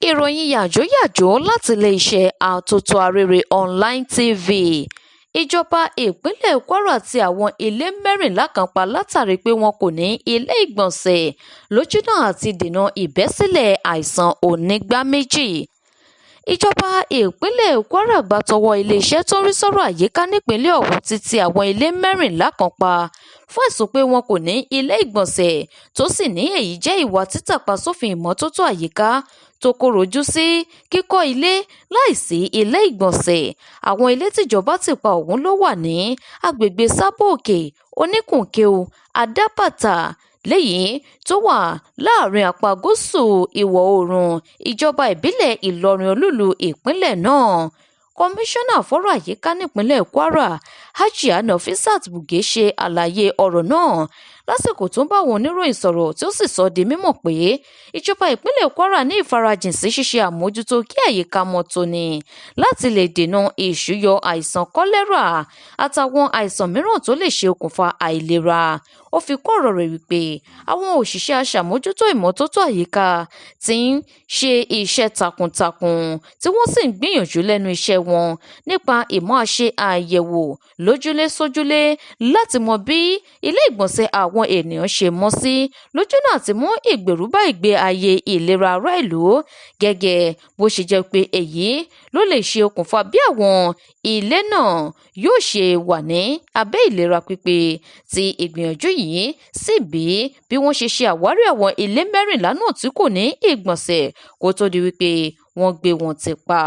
Ìròyìn yàjóyàjó láti iléeṣẹ́ Àtótó Arére Online TV. Ìjọba ìpínlẹ̀ Kwara ti àwọn ilé 14 kan pa látàrí pé wọn kò ní ilé ìgbọ̀nsẹ̀ lójúnà àti dènà ìbẹ́sílẹ̀ àìsàn onígbáméjì. Ìjọba ìpínlẹ̀ Kwara gbà tọwọ́ iléeṣẹ́ tó ń rí sọ́rọ̀ àyíká nípìnlẹ̀ ọ̀hún ti ti àwọn ilé 14 kan pa fún ẹ̀sùn pé wọn kò ní ilé ìgbọ̀nsẹ̀, tó sì ní èyí jẹ́ ìwà títàpá sófin ìmọ́tótó àyíká tó kọ̀rọ̀ ojú sí kíkọ́ ilé láìsí ilé ìgbọ̀nsẹ̀. Àwọn ilé tíjọba ti pa ọ̀hún ló wà ní agbègbè Sábò-Òkè, Oníkùnkẹ́ù, Àdábàtà, léyìí tó wà láàrin apá gúúsù ìwọ̀-oòrùn ìjọba ìbílẹ̀ Ìlọrin, olúìlú ìpínlẹ̀ náà. Kọmíṣánná fọ́rọ̀ àyíká nípìnlẹ̀ Kwara, Hajia Nafisat Buge, ṣe àlàyé ọ̀rọ̀ náà lásìkò tó ń bá àwọn oníròyìn sọ̀rọ̀, tí ó sì sọ di mímọ̀ pé ìjọba ìpínlẹ̀ Kwara ní ìfarajìn sí ṣíṣe àmójútó kí àyíká mọ́ tóní láti lè dènà ìṣúyọ àìsàn kọ́lẹ́rà àtàwọn àìsàn mìíràn tó lè ṣe okùnfà àìlera. Ó fi kún ọ̀rọ̀ rẹ̀ wípé àwọn òṣìṣẹ́ aṣàmójútó ìmọ́tótó àyíká ti ń ṣe iṣẹ́ takuntakun, tí wọ́n sì ń gbìyànjú lẹ́nu iṣẹ́ wọn nípa ìmọ̀-ṣe àyẹ̀wò lójúlé sójúlé láti mọ bí ilé ìgbọ̀nsẹ̀ àwọn ènìyàn ṣe mọ́ sí lójúnà àti mú ìgbèrú bá ìgbé ayé ìlera ará ìlú, gẹ́gẹ́ bó ṣe jẹ́ pé èyí ló lè ṣe okùnfà bí àwọn ilé náà yóò ṣe wà ní abẹ́ ìlera pípé, tí ìgbìyànjú yìí sì bí bí wọ́n ṣe ṣe àwárí àwọn ilé 14 náà tí kò ní ìgbọ̀nsẹ̀ kó tó di wípé wọ́n gbé wọn tì pa.